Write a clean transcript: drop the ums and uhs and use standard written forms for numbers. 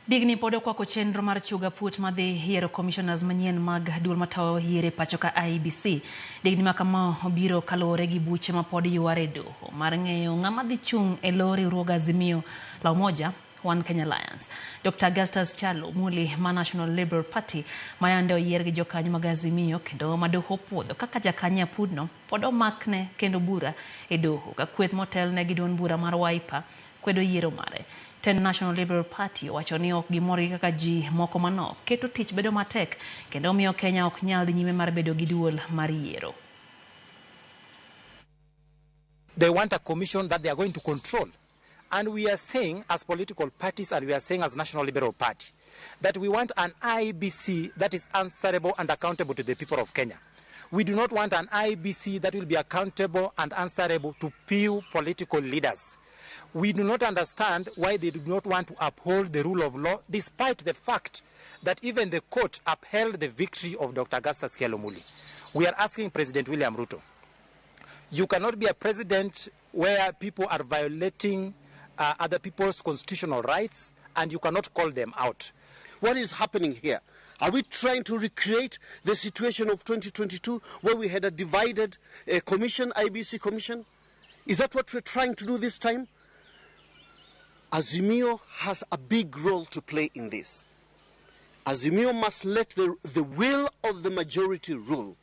Digni pod okwako chenro mar chiwo aput madhi yiero commissioners manyien mag duol matayo yiero e pacho ka IEBC. Digni ma kama obiro kaluwore gi buche ma pod yware e doho mar ng'eyo ng'ama dhi chung' e lo riwruog Azimio la Umoja One Kenya Alliance. Dr. Augustus Kyalo Muli ma National Liberal Party ma yande oyier gi jokanyo mag Azimio kendo ma doho opuodho kaka jakanyo e apudno pod omakne kendo bura e doho ka kweth motelne gi duond bura mar Wiper kwedo yiero mare. Tend National Liberal Party owacho ni ok gimor gi kaka ji moko manok keto tich bedo matek kendo miyo Kenya ok nyal dhi nyime mar bedo gi duol mar yiero. They want a commission that they are going to control. And we are saying as political parties and we are saying as National Liberal Party that we want an IEBC that is answerable and accountable to the people of Kenya. We do not want an IEBC that will be accountable and answerable to few political leaders. We do not understand why they do not want to uphold the rule of law, despite the fact that even the court upheld the victory of Dr. Augustus Kyalo Muli. We are asking President William Ruto, you cannot be a president where people are violating other people's constitutional rights and you cannot call them out. What is happening here? Are we trying to recreate the situation of 2022 where we had a divided commission, IEBC commission? Is that what we're trying to do this time? Azimio has a big role to play in this. Azimio must let the will of the majority rule.